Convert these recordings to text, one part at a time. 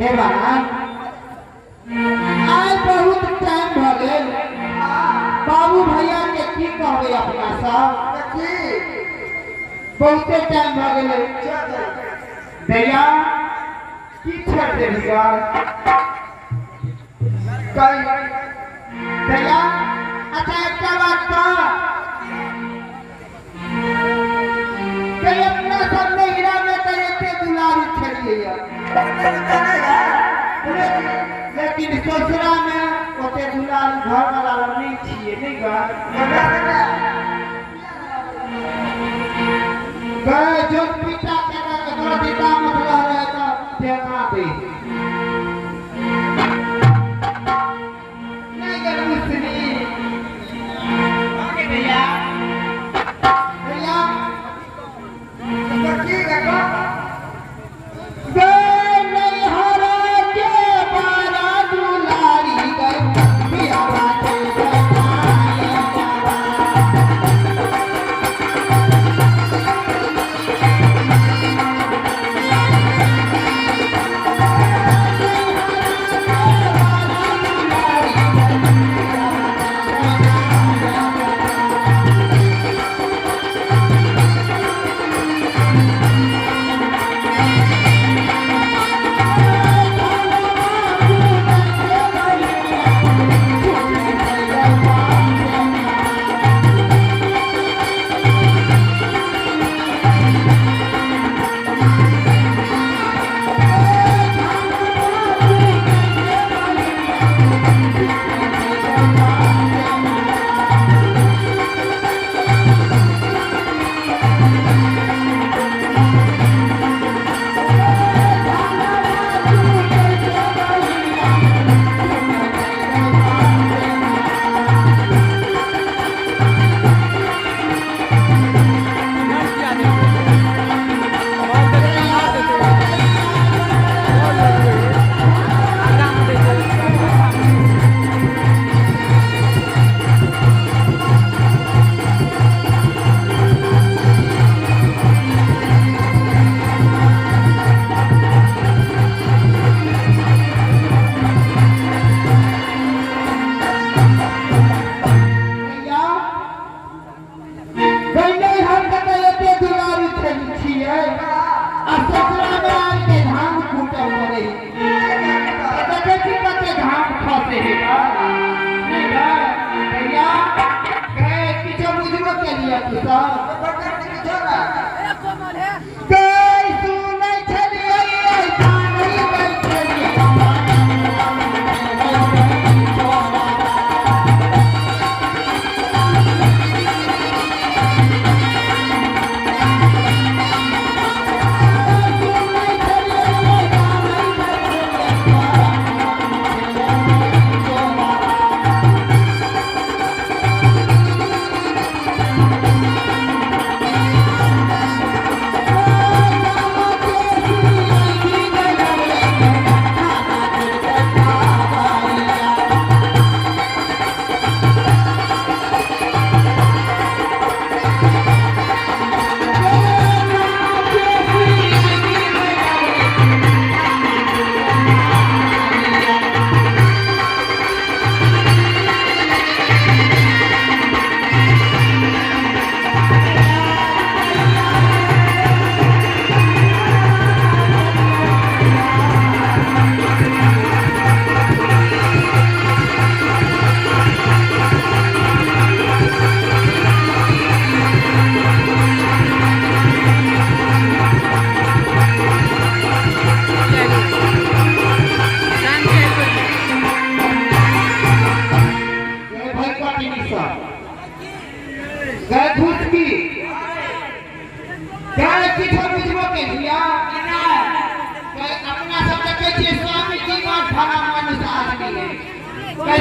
हे बाबा आइ बहुत टाइम भऽ गेल। बाबू भैया के की कहबै अपना सब की बहुते टाइम भऽ गेलै। भैया की छोड़ देबही भैया? अच्छा एकटा बात कह, अपना सब नैहरा में तऽ एते दुलारू छलियै, लेकिन ससुरा में ओते दुलारू घर वाला नहीं छियै। नहीं गए जो पिता के दिता मतलब रहे तो देना दे नहीं गए मुस्लिम। भैया भैया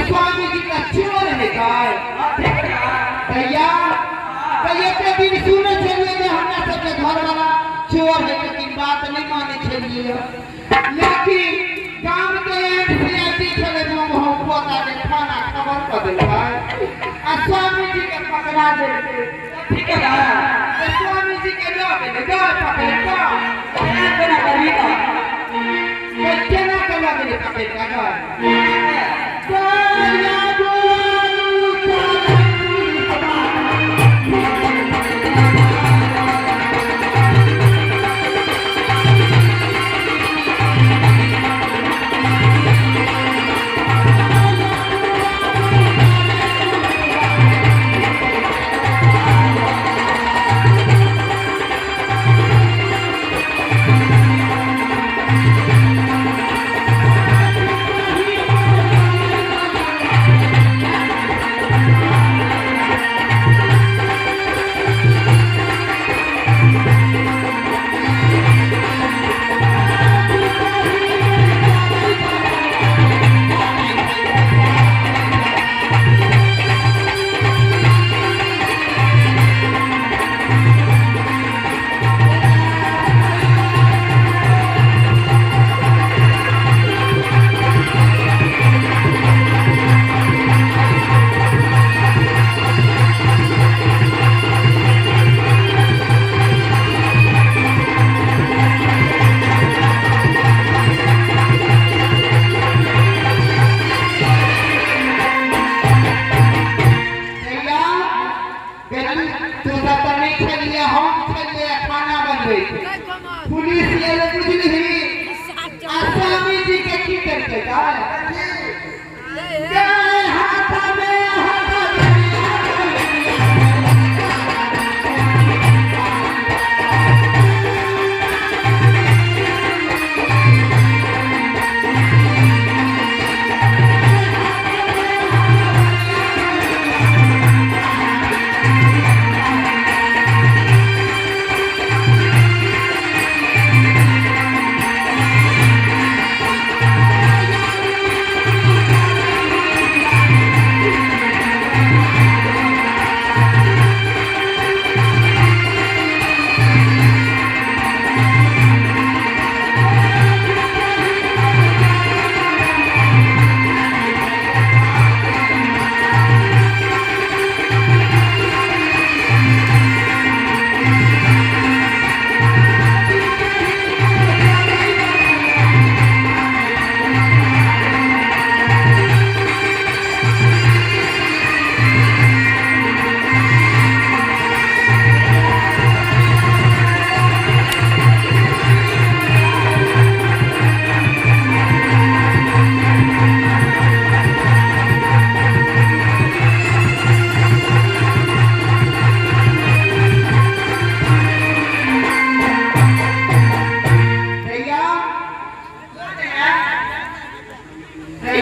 स्वामी जी का चोर है भैया। एते दिन सुने छलियै जे हमरा सबके घर वाला चोर है, लेकिन बात नहीं माने छलियै। लेकिन गाम के एनसीआईटी छलै पोता के थाना खबर कऽ देलकै आ स्वामी जी के पकड़ा देलकै। ठीक है ना? स्वामी जी के लऽ गेलै, पकड़ि कऽ केना करबी? केना करबी? पकड़ के गए। दरिया बोलू चलै पुलिसवा। भैया, बेटी, तू सब तऽ नहि छलियै, हम छलियै खाना बनबैत। पुलिस एलै बुझलिही, आ स्वामी जी के की केलकै गाय?